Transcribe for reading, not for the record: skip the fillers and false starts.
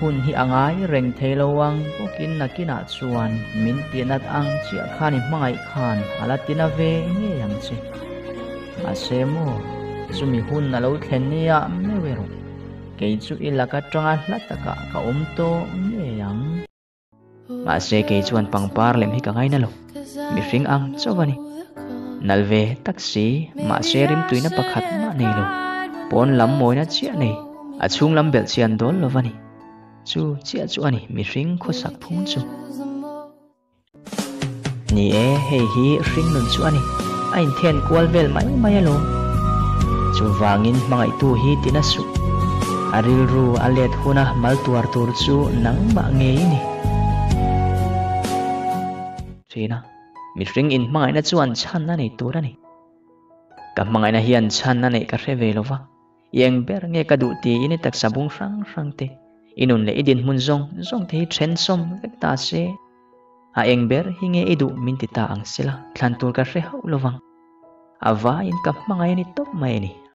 Hun hi a ngai reng thei lo ang bawkin nakinah chuan min tihnat ang chiah khan i hmangaih khan a la tina ve ngei ang che. Mahse maw, chumi hun a lo thlen nia meuh erawh kei chu i lak atanga hla takah ka awm tawh ngei ang. Mahse kei chuan pangpar lem hi ka ngaina lo, mihring ang chauh a ni. Nal ve tak si, mahse rimtuina pakhat mah nei lo, pawn lam mawina chiah nei, a chhung lam belh chian dawl lo va ni. Chu chiah chu a ni mihring khawsak phung chu. Ni e, hei hi hring nun chu a ni. A inthen kual vel mai mai alawm. Chuvangin hmangaihtu hi tina suh. A rilru a let huna mal tuar tur chu nangmah ngei i ni. Ṭhina, mihring inhmangaihna chuan chhan a nei tur a ni. Ka hmangaihna hian chhan a neih ka hre ve lo va. I eng ber nge ka duh tiin i taksa bung hrang hrang te, i nun leh i dinhmun zawng zawng te hi then sawm vek ta se. A eng ber hi nge i duh min ti ta ang sela, thlan tur ka hre hauh lovang. A vaiin ka hmangaih a ni tawp mai a ni.